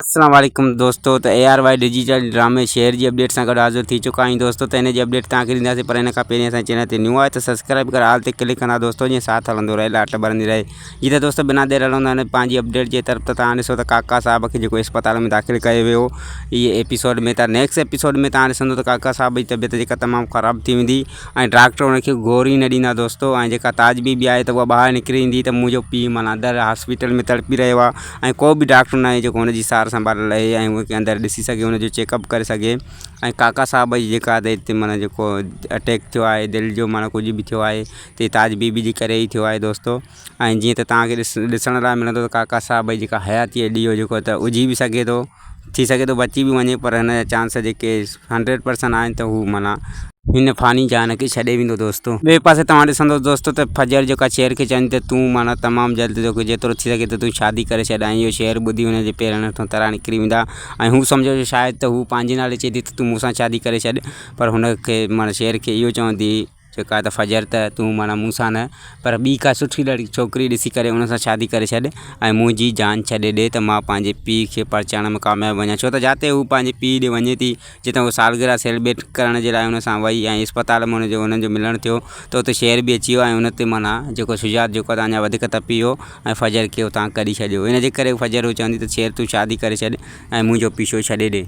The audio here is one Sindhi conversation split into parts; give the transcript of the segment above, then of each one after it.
السلام عليڪم دوستو ته اي آر وائي ڊجيٽل ڊرامي شيئر جي اپڊيٽ سان گڏ حاضر ٿي چڪا آهيون دوستو ته ان جي اپڊيٽ توهان کي ڏينداسين پر ان کان پهرين اسان چينل تي نيو آهي ته سبسڪرائب ڪري آل تي ڪلڪ ڪندا دوستو جيئن ساٿ هلندو رهي لاٽ ٻرندي رهي جي ته دوستو بنا دير هلندا آهن پنهنجي اپڊيٽ جي طرف ته توهان ڏسو ته ڪاڪا صاحب کي جيڪو اسپتال ۾ داخل ڪيو ويو هي ايپيسوڊ ۾ ته نيڪسٽ ايپيسوڊ ۾ توهان ڏسندو ته ڪاڪا صاحب جي طبيعت جيڪا تمام خراب ٿي ويندي ۽ ڊاڪٽر ان کي گوري نه ڏيندا دوستو ۽ جيڪا تاج بي بي آهي ته اها ٻاهر نڪري ايندي ته منهنجو پيء معنيٰ اندر هاسپيٽل ۾ تڙپي رهيو آهي ۽ ڪو به ڊاڪٽر ناهي جيڪو هن جي سار سنڀال لهي ۽ ان کي اندر ڏسي سگهي ان جو چيڪ اپ ڪري سگهي ۽ ڪاڪا صاحب جي جيڪا هتي معنيٰ جيڪو اٽيڪ ٿيو آهي دل جو معنيٰ ڪجهه به ٿيو آهي ته تاج بي بي جي ڪري ئي ٿيو آهي دوستو ۽ جيئن ته توهان کي ڏسڻ لاء ملندو ته ڪاڪا صاحب جي جيڪا حياتي آهي ڏيئو جيڪو ته اجهي به سگهي ٿو ٿي سگهي ٿو بچي به وڃي پر هن جا چانس جيڪي هنڊريڊ پرسنٽ آهن ته هو معنيٰ هن فاني جهان کي ڇڏي ويندو دوستو. ٻئي پاسي توهان ڏسندو دوستو ته فجر جيڪا شير کي چوندي ته تون معنيٰ تمام جلد توکي جيترو ٿي سگهي ٿو تون شادي ڪري ڇڏ ۽ اهو شعر ٻڌي هن جي پيرن هيٺان ترا نڪري ويندا ۽ هو سمجهيو شايد ته هو پنهنجي نالي چئي ٿي ته تون مون سان شادي ڪري ڇڏ پر هن کي معنيٰ شير کي اهو چوندي جيڪا ته فجر ته تون معنيٰ مون سان نه پر ٻي ڪا سٺي لڙڪي ڇوڪري ڏسي ڪري ان سان شادي ڪري ڇڏ ۽ منهنجي جان ڇڏي ڏي ته مان پنهنجي پيء کي پرچائڻ ۾ ڪامياب وڃان ڇو ته جاتي هو پنهنجي پيء ڏي وڃي ٿي جتي هو سالگرهه سيلبريٽ ڪرڻ جي لاء ان سان وئي ۽ اسپتال ۾ ان جو انهن جو ملڻ ٿيو ته اتي شير به اچي ويو ۽ ان تي معنيٰ جيڪو شجاعت جيڪو ته اڃا وڌيڪ تپي ويو ۽ فجر کي اتان ڪڍي ڇڏيو ان جي ڪري فجر هو چوندي ته شير تون شادي ڪري ڇڏ ۽ منهنجو پيڇو ڇڏي ڏي.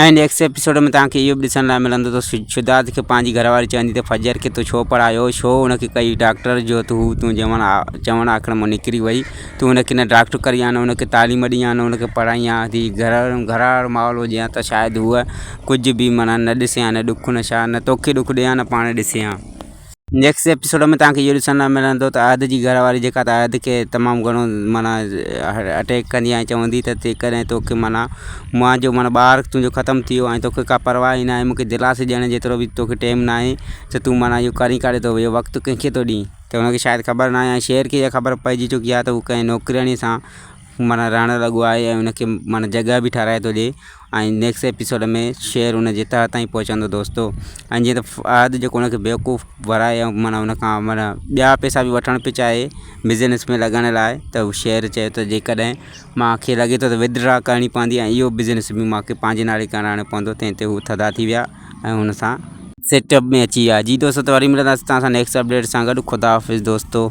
۽ نيڪسٽ ايپيسوڊ ۾ توهان کي اهو به ڏسڻ لاء ملندو ته شداد کي پنهنجي گهر واري چوندي ته فجر کي تو ڇو پڙهايو ڇو هن کي ڪئي ڊاڪٽر جو ته هو تنهنجي معنيٰ چوڻ آکڻ مان نڪري وئي تون هن کي نه ڊاڪٽر ڪرين ها نه هن کي تعليم ڏين ها نه هن کي پڙهائين ها ٿي گهر گهر وارو ماحول هجي ها ته شايد هوء ڪجهه به معنيٰ نه ڏسي ها نه ڏک نه ڇا نه توکي ڏک ڏي ها نه پاڻ ڏسي ها. نيڪسٽ ايپيسوڊ ۾ توهان کي اهو ڏسڻ لاء ملندو ته عهد جي گهر واري جيڪا ته عهد کي تمام گهڻو معنيٰ اٽيڪ ڪندي آهي چوندي ته جيڪڏهن توکي معنيٰ منهنجو معنيٰ ٻار تنهنجو ختم ٿي ويو ۽ توکي ڪا پرواهه ئي ناهي مونکي دلاسي ڏيڻ جيترو به توکي ٽيم ناهي ته تون معنيٰ اهو ڪرين ڪاڏي ٿو اهو وقت ڪنهن کي ٿو ڏين ته هن کي شايد خبر ناهي ۽ شير کي اها خبر پئجي چڪي آهي ته هو ڪنهن نوڪرياڻي سان معنيٰ رهڻ لڳو آهي ۽ ان کي معنيٰ جڳهه به ٺهرائي ٿو ڏي ۽ نيڪسٽ ايپيسوڊ ۾ شير ان جي تهه تائين پهچندو دوستو ۽ جيئن ته فهد جيڪو ان کي بيوقوف بڻائي ۽ معنيٰ ان کان معنيٰ ٻيا پئسا به وٺڻ پيو چاهي بزنس ۾ لڳائڻ لاء ته شير چيو ته جيڪڏهن مونکي لڳي ٿو ته ودڊرا ڪرڻي پوندي ۽ اهو بزنس به مونکي پنهنجي نالي ڪرائڻو پوندو تنهن تي هو ٿڌا ٿي ويا ۽ هن سان سيٽ اپ ۾ اچي ويا جي دوستو ته وري ملنداسين توهان سان نيڪسٽ اپڊيٽ سان گڏ خدا حافظ دوستو.